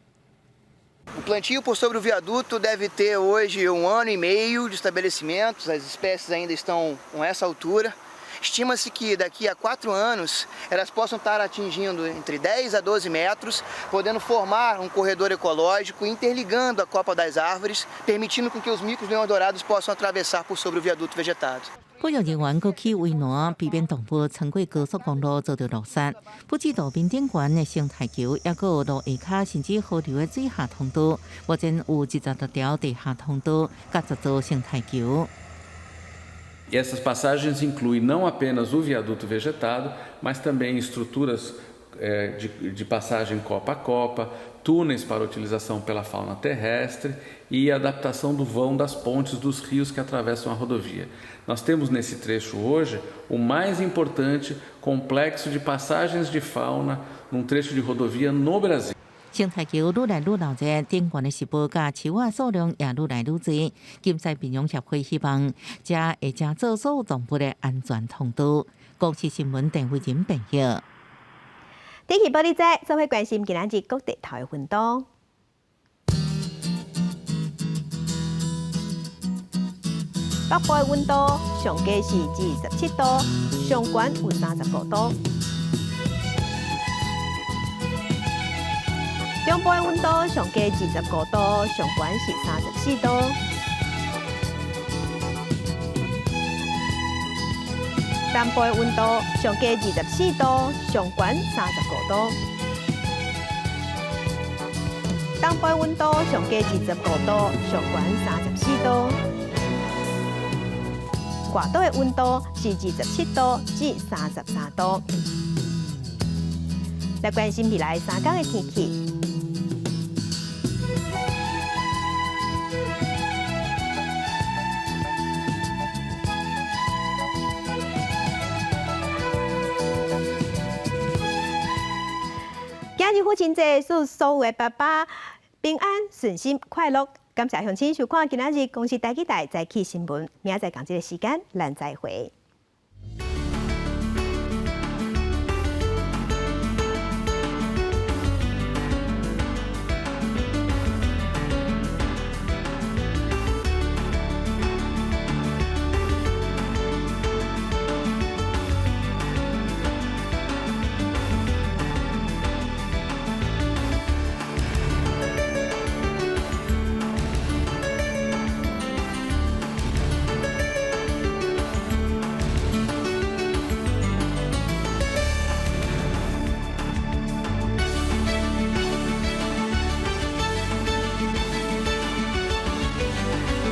O plantio por sobre o viaduto deve ter hoje um ano e meio de estabelecimento, as espécies ainda estão com essa altura. Estima-se que daqui a 4 anos elas possam estar atingindo entre 10 a 12 metros, podendo formar um corredor ecológico, interligando a copa das árvores, permitindo com que os micos leões dourados possam atravessar por sobre o viaduto vegetado. 保育人員閣起圍欄，避免動物穿過高速公路遭著路殺。不止路面頂懸的生態橋，抑閣有路下跤甚至河流的水下通道。目前有26條地下通道，佮10座生態橋。 E essas passagens incluem não apenas o viaduto vegetado, mas também estruturas de passagem copa a copa, túneis para utilização pela fauna terrestre e adaptação do vão das pontes dos rios que atravessam a rodovia. Nós temos nesse trecho hoje o mais importante complexo de passagens de fauna num trecho de rodovia no Brasil. 生態橋愈來愈鬧熱，頂懸的植物佮樹仔數量也愈來愈濟。金鬃面熊協會希望，這會成做所有動物的安全通道。公視新聞鄧慧仁編譯。天氣報你知，做伙關心今仔日各地頭的溫度。北部的溫度上低是27度，上懸有35度。中部的溫度上低25度，上懸是34度。南部的溫度上低24度，上懸35度。東部的溫度上低25度，上懸34度。外島的溫度是27度至33度。來關心未來3天的天氣。今日父親節，祝所有的爸爸平安順心快樂。感謝鄉親收看今仔日公視台語台早起新聞，明仔載仝這个時間，咱再會。